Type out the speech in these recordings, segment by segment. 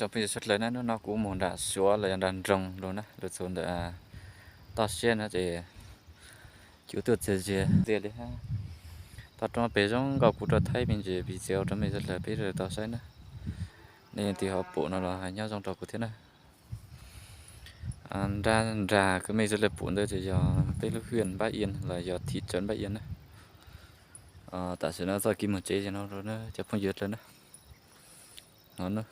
Rau phooj ywg sawv dlawg na, hnub no kuv mus nram Suav los yog nram nroog lawm na, lawv txog ntawm toj siab no ces kuv tuaj txias zias tiag li. Toj roob pem zoo nkauj, kuv rov thaij me ntsis video rau mej sawv dlawg peb sawv daws tau saib na. Nej leej twg ho pom no los nyob zoo rau kuv thiab na. Nrag nrag kws mej sawv dlawg pom ntawd ces yog peb lub huyện Bắc Yên los yog thị trấn Bắc Yên na. Tam sim no txoj kev mus tsev no cov phooj ywg dlawg na.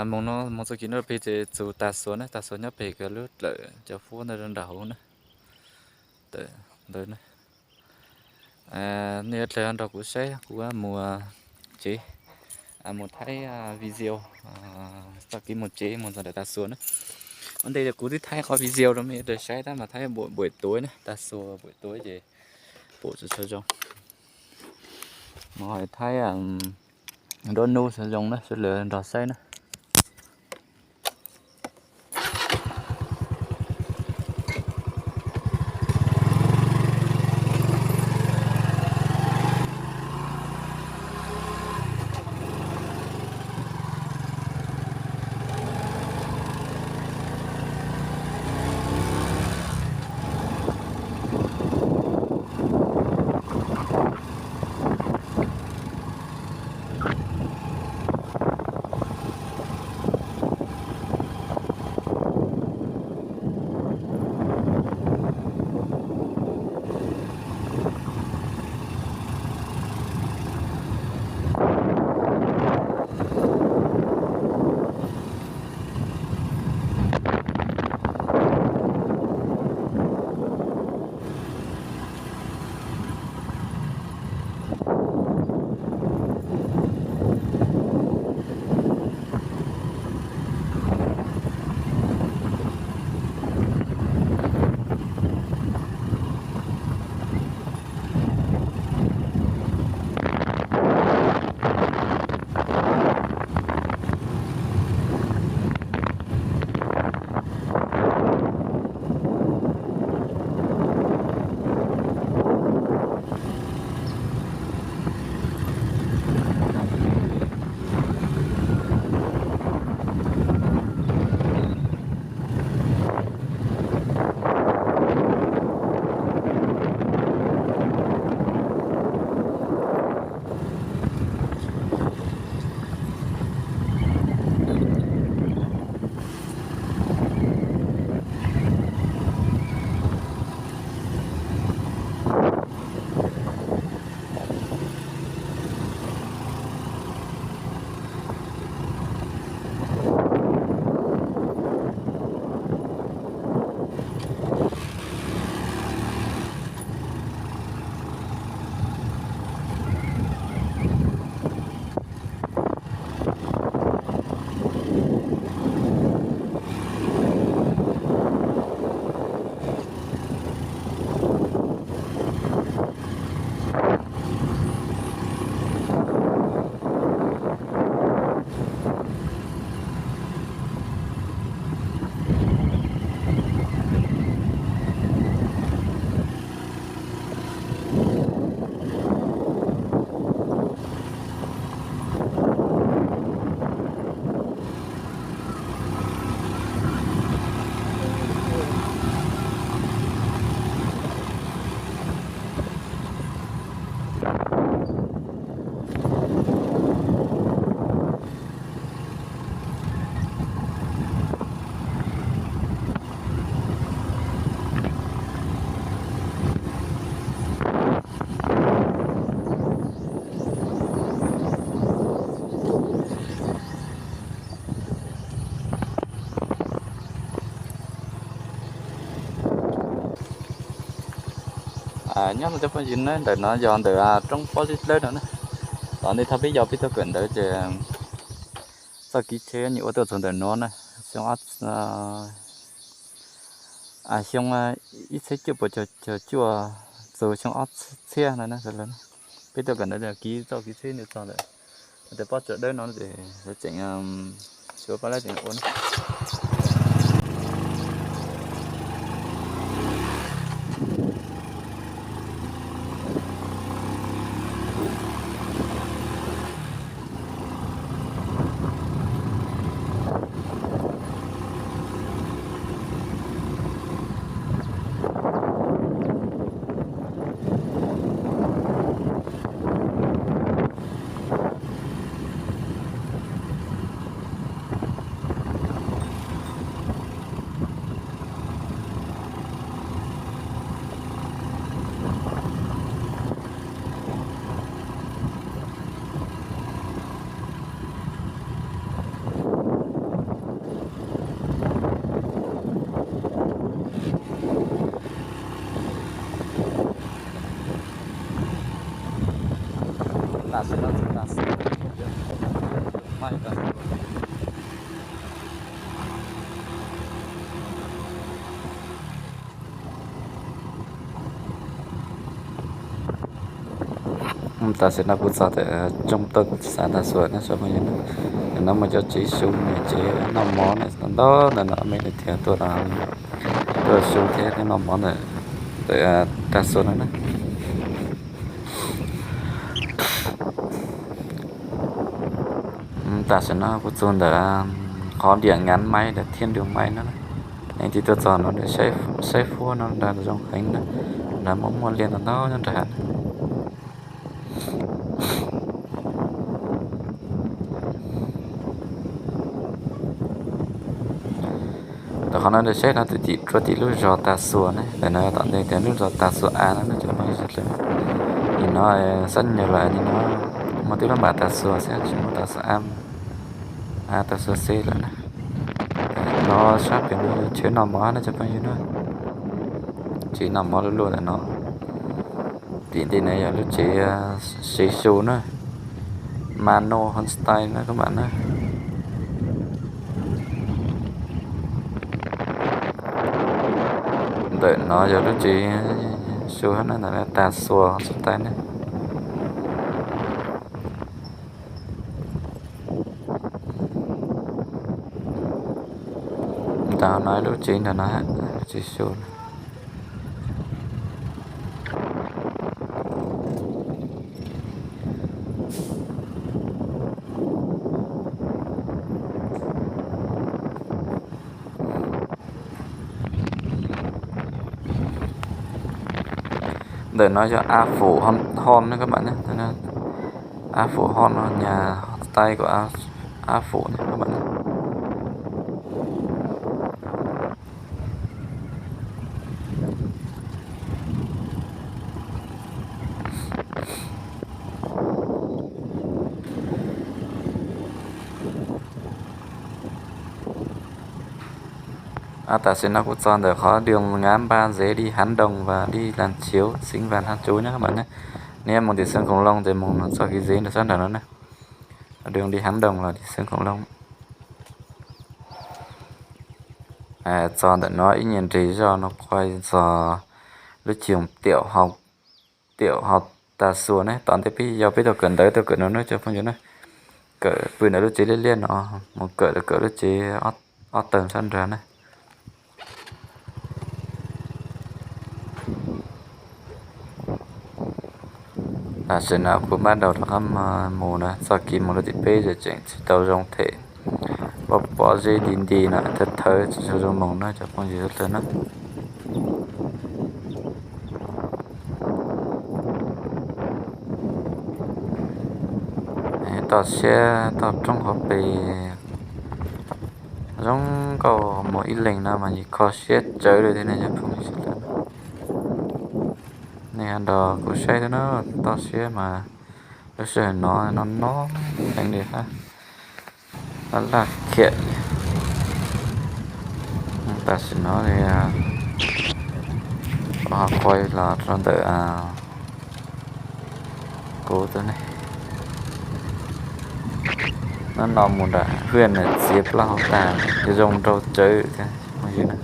Moog no moog txoj kev no pem ces txug Tà Xùa na, Tà Xùa nyob pem kws lub dlawm cov huab ntawd nram hauv na. Ntawd na. Nej sawv dlawg nrog kuv saib, kuv mus tsev, mus thaij video txoj kev mus tsev mus txog nram Tà Xùa na. Ua ntej kuv twb thaij qhov video rau mej sawv dlawg saib tab mas thaij buổi, buổi tối na, Tà Xùa buổi tối ces pom tsis tshua zoo. Mus thaij nruab hnub sawv zoo na, sawv dlawg nrog saib na. Nyob no cov phooj ywg na, ntawm no yog ntawm roob Pob Zeb Dlawb no na. Los nej thaum peb yog peb tuaj kawm ntawv ces txoj kev tsheb nws ua tuaj txog ntawm no na, xyoo ob, xyoo ib txhiab cuaj puas cuaj caum cuaj txug xyoo ob txhiab no na. Peb tuaj kawm ntawv ces kev txoj kev tsheb nws txog ntawm tes Pob Zeb Dlawb no ces lawv tseem, Suav pab lawv tseem ua na. Tam sim no txog Tag Xuas, maib Tag Xuas. Tam sim no kuv txog ntawm Tsoo Tooj, xav Tag Xuas na tsoom phooj ywg na. Ntawm no muaj cov tsev su, tsev noj mov ntau ntau ntawm no, me li tias tuaj, tuaj su thiab noj mov ntawm, ntawm Tag Xuas no na. Tam sim no kuv txog ntawm qhov điểm ngắn máy ntawm Thiên Đường Máy no na. Leej twg tuaj txog no saib, saib huab no nrad zoo heev na. Nrad muaj muaj liaj ntau ntau nyob nrad na. Ntawm qhov no saib no tus tim rua tim lub zos Tag Xuas ne, ntawm no tom ntej tias lub zos Tag Xuas A no ne cov phooj ywg sawv daws. Nim no xab nyas los nim no muaj tib lub npam Tag Xuas xwb, tsis muaj Tag Xuas A, Tag Xuas C lawm na. No sab pem no yog chaw noj mov na cov phooj ywg na. Tsev noj mov luaj luaj ntawm no. Tim ntej no yog lub tsev, tsev su na, Mano Homestay na các bạn na. Ntawm no yog lub tsev su na, ntawm no Tag Xuas Homestay na. Ntawm no lub tsev ntawm no, lub tsev su. Ntawm no yog Á Phủ Home na các bạn nhé. Á Phủ Home no, nhà homestay của Á, Á Phủ nhé các bạn nhé. Tam sim no kuv txog ntawm qhov đường ngắn ba dế đi Hán Đồng và đi Làng Chiếu, Sĩnh Vàng, Hang Chúa nhé các bạn nhé. Neb mus tim Xeev Khuam Loo ces mus txoj kev dế ntawm sab nram no na. Đường đi Hán Đồng là đi Xeev Khuam Loo. Txog ntawm no ib nyuag nres zog no quay txog lub cim tiaum hauv Tag Xuas ne. Tom ntej peb yog peb tau kawm ntawv tau kawm no na cov phooj ywg na. Kawm pw ntawm lub tsev liab liab no, mus kawm kawm lub tsev ob tawg sab nrad na. Tam sim no kuv npaj rau qab mus na, txoj kev mus rau tim peb yog tseem tsis tau zoo them, pom pom zeb nti nti no thawv thawv tsis tshua zoo mus na cov phooj ywg sawv daws na. Toj siab toj roob hauv pes zoo nkauj, mus ib leeg no mas yus kho siab tsawv li thiab ne cov phooj ywg sawv daws. Nej nrog kuv saib thiab na, toj siab mas lub sij hawm no no no heev li hab, laj laj kiag li. Tam sim no kuv ho quay los rau ntawm kuv tus ne, no no mus nram hwj na, txiav plaub hau tag, zoo nraug tsawv thiab phooj ywg na.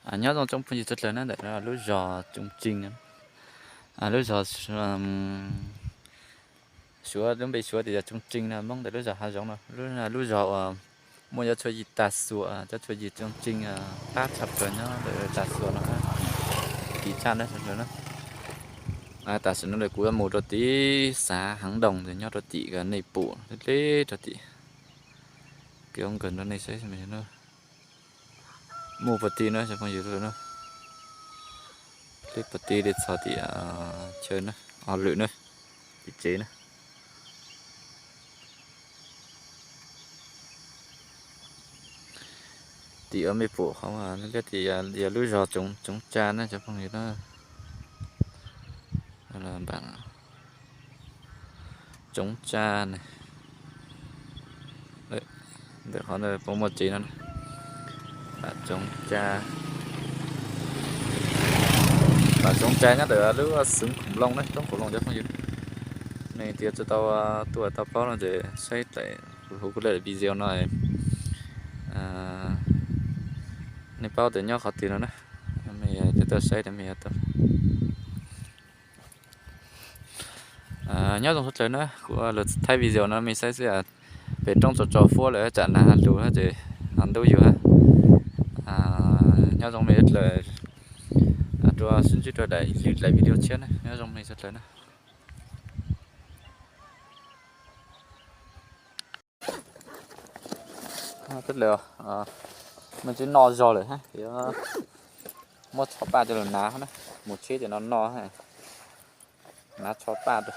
Nyob zoo tsoom phooj ywg txhua dlawg na, ntawm no lub zos Tsoom Tsee, lub zos Suav, lub npe Suav tias yog Tsoom Tsee no, Hmoob ntawm lub zos hav zoov no, lub zos uas muaj cov tshuaj yig tas xuas, cov tshuaj yig Tsoom Tsee qab tshaj plaws nyob ntawm tas xuas no, kis tshaj na. Tam sim no kuv yuav mus rau tim xav Heev Doos ntawd nyob rau tim Nej Pum deb rau tim, kuv nkag rau nej saib, mus puag tim no cov phooj ywg na, deb puag tim li txog tim chaw na, o lwm na, tim tsev na. Tim uas mej pum qhov liab tim yog lub zos Tsoov Tsa na cov phooj ywg na. Tsoov Tsa ne, ntawm qhov ntawd puas muaj tsev no. Tsoov Tsa, Tsoov Tsa nyob ntawm lub xeev Khoom Loo na, roob Khoom Loo cov phooj ywg. Nej tias tsis tau tuaj tau paub no ces saib, huv kuv lub video no nej paub tias nyob qhov twg no na. Mej tau saib, mej tau nyob zoo txhua dlawg na, kuv los thaij video no mej saib xwb. Pem roob tsaus tsaus fuab lawm, tsam nag lug ces ho ntub yus hab. Nyob zoo mej dlawg, rua sib ntsib rau daim lwm daim video tshiab na, nyob zoo mej txhua dlawg na. Mej tsis noj zog lawm hab, muab tsho paj coj lug hnav na, mus tsheb ces no noj, hnav tsho paj rau.